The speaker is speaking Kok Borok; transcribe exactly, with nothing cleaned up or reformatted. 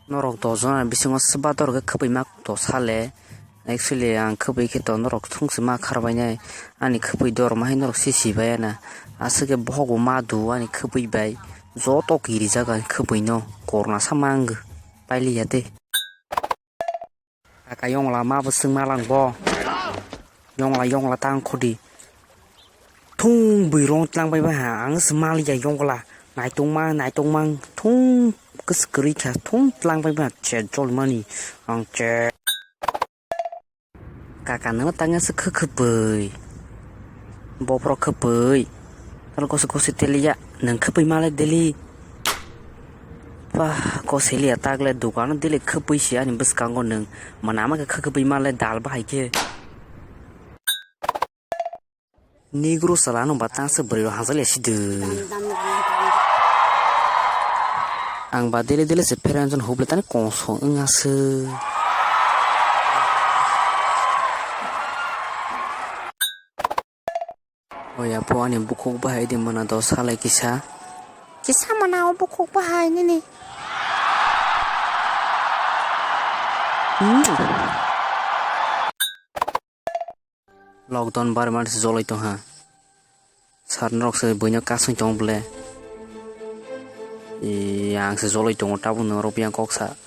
Norok dos jona bisingo swbator khe khwpwi ma to sale. Actually, ang khwpwi khe to norok thung se ma kharbainai. Ani khwpwi dor ma hai norok se sibai na. Aswk khe bohok bo ma du ani khwpwi bai. Joto kirijak ani khwpwi no. Korna sama ang pailiya tei. Kaka yongla ma bwswk ma lang bo. Yongla, yongla tang khudi. Thung bwrwi rong tlang bai ba ha, ang se maliya yongla. Naitongma, naitongma, thung kwswk kwrwi kha, thung tlang bai ba, che jolmani, ang che. Kaka nangno tangya se khwkhwpwi. Bophro khwpwi. Talo kosi kosi teliya, nang khwpwi male deli. Pah, koseliya tagle dukano deli khwpwi si ani bwskango nang. Manama khe khwkhwpwi male dal bahai khe. Negro salano ba tangsa bwrwi rok hajali asi de. Ang ba dele dele se pherang jon huble tani kongso wng aswk. Oya po ani bukhuk bahai di mana do salai kisa. Kisa mana o bukhuk bahai nini. Hmm. Lockdown bar man se joloi tong ha. Sir norok se buino kasung tong ble. I, ang se joloi tongo tabuk norok yang kok sa.